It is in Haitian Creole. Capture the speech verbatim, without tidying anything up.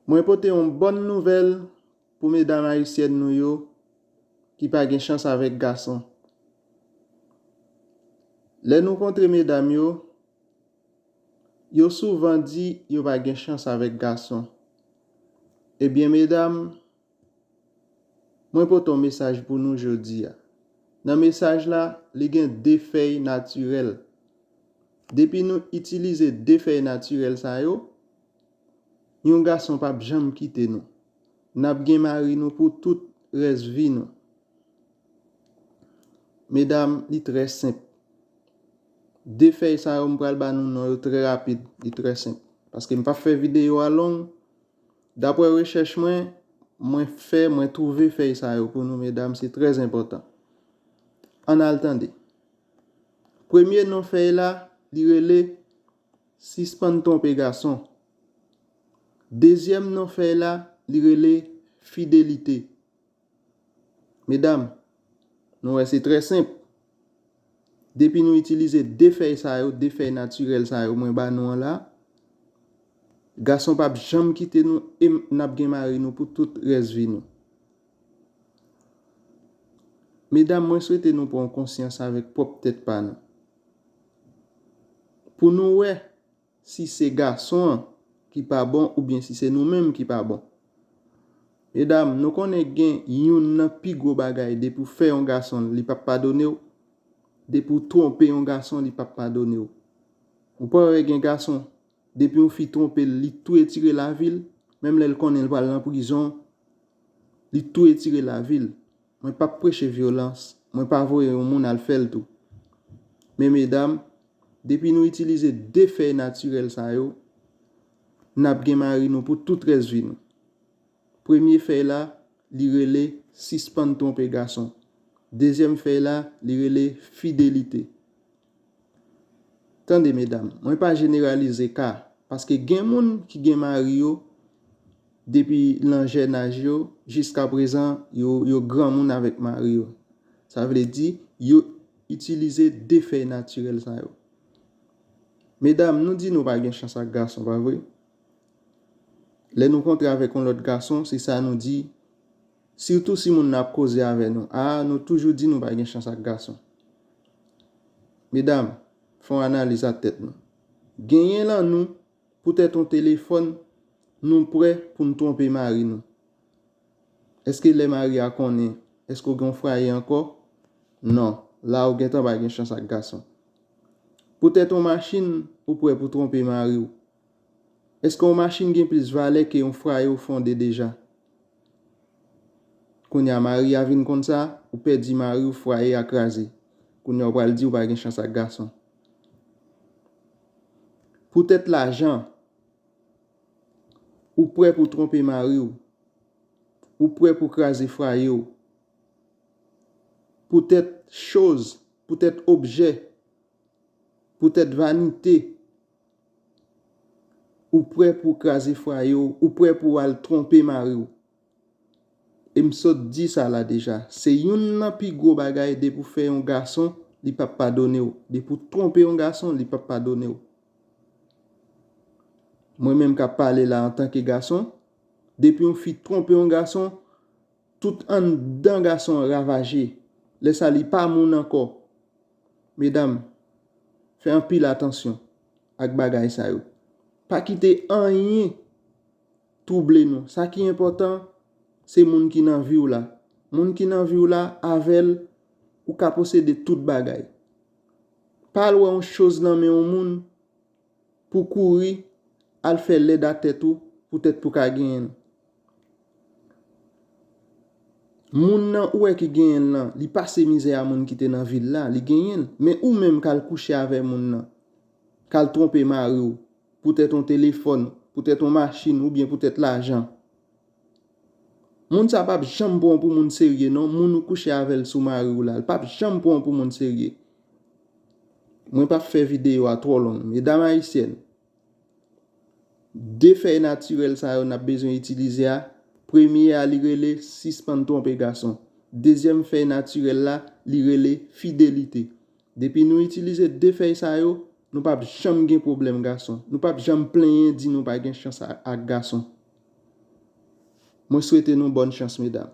Mwen pote yon bòn nouvèl pou medam ayisyèn nou yo ki pa gen chans avèk gason. Lè nou kontre medam yo, yo souvan di yo pa gen chans avèk gason. Ebyen, medam, mwen pote yon mesaj pou nou jodi a. Nan mesaj la, li gen de fèy natirèl. Depi nou itilize de fèy natirèl sa yo, yon gason p ap janm kite nou. N ap gen mari nou pou tout rès vi nou. Medam, li trè senp. De fèy sa yo, m pral ba nou non yo trè rapid, li trè senp. Paske m p ap fè videyo a long. Daprè rechèch mwen, mwen fè, mwen twouve fèy sa yo pou nou, medam, se trè enpòtan. Ann al tande. Premye non fèy la, li rele sispann twonpe gason. Dezyèm non fèy la, li rele fidelite. Medam, nou wè se trè senp. Depi nou itilize de fèy sa yo, de fèy natirèl sa yo mwen ba nou an la, gason p ap janm kite nou e n ap gen mari nou pou tout rès vi nou. Medam, mwen swete nou pran konsyans avèk pwòp tèt pa nou. Pou nou wè si se gason an ki pa bon oubyen si se nou menm ki pa bon. Medam, nou konnen gen youn nan pi gwo bagay depi w fè yon gason li p ap padone w, depi w twonpe yon gason li p ap padone w. Ou pa wè gen gason, depi yon fi twonpe l, li tou retire lavi l, menm lè l konnen l pral nan prizon, li tou retire lavi l. Mwen p ap preche vyolans, mwen pa voye yon moun al fè l tou. Men medam, depi nou itilize de fèy natirèl sa yo, n ap gen mari nou pou tout rès vi nou. Premye fèy la, li rele sispann twonpe gason. Dezyèm fèy la, li rele fidelite. Tande medam, mwen pa jeneralize ka, paske gen moun ki gen mari yo depi nan jèn aj yo, jiska prezan yo, yo granmoun avèk mari yo. Sa vle di, yo itilize de fèy natirèl sa yo. Medam, nou di nou pa gen chans ak gason, pa vre? Lè nou kontre avèk yon lòt gason, se sa nou di, sitou si moun nan ap koze avè nou. A, nou toujou di nou pa gen chans ak gason. Medam, fè yon analiz ak tèt nou. Genyen lan nou, poutèt yon telefòn, nou prè pou n twonpe mari nou. Èske lè mari a konnen, èske w gen yon fwaye ankò? Non, la ou gentan pa gen chans ak gason. Poutèt yon machin, ou prè pou twonpe mari w. Èske yon machin gen plis valè ke yon fwaye w fonde deja? Kounye a, mari a vin konn sa, ou pèdi mari w, fwaye a kraze. Kounye a, ou pral di ou pa gen chans ak gason. Poutèt lajan, ou prè pou twonpe mari w. Ou prè pou kraze fwaye w. Poutèt choz, poutèt objè, poutèt vanite, ou prè pou kraze fwaye w, ou prè pou w al twonpe mari w. E m sot di sa la deja. Se youn nan pi gwo bagay depi w fè yon gason, li p ap padone w. Depi w twonpe yon gason, li p ap padone w. Mwen menm k ap pale la antanke gason, depi yon fi twonpe yon gason, tout anndan gason an ravaje. Lè sa li pa moun ankò. Medam, fè anpil atansyon ak bagay sa yo. Pa kite anyen twouble nou. Sa ki enpòtan, se moun ki nan vi w la. Moun ki nan vi w la, avè l, ou ka posede tout bagay. Pa al wè yon choz nan men yon moun pou kouri al fè lèd a tèt ou poutèt pou ka genyen l. Moun nan ou wè ki genyen l lan, li pase mizè a moun ki te nan vi l la, li genyen l. Men ou menm k al kouche avè moun nan, k al twonpe mari w, poutèt yon telefòn, poutèt yon machin oubyen poutèt lajan. Moun sa p ap janm pran w pou moun serye non. Moun ou kouche avè l sou mari w la, l p ap janm pran w pou moun serye. Mwen p ap fè videyo a twò long. Medam ayisyèn, de fèy natirèl sa yo n ap bezwen itilize a, premye a li rele sispann twonpe gason. Dezyèm fèy natirèl la, li rele fidelite. Depi nou itilize de fèy sa yo, nou p ap janm gen pwoblèm gason. Nou p ap janm plenyen di nou pa gen chans a- ak gason. Mwen swete nou bòn chans, medam.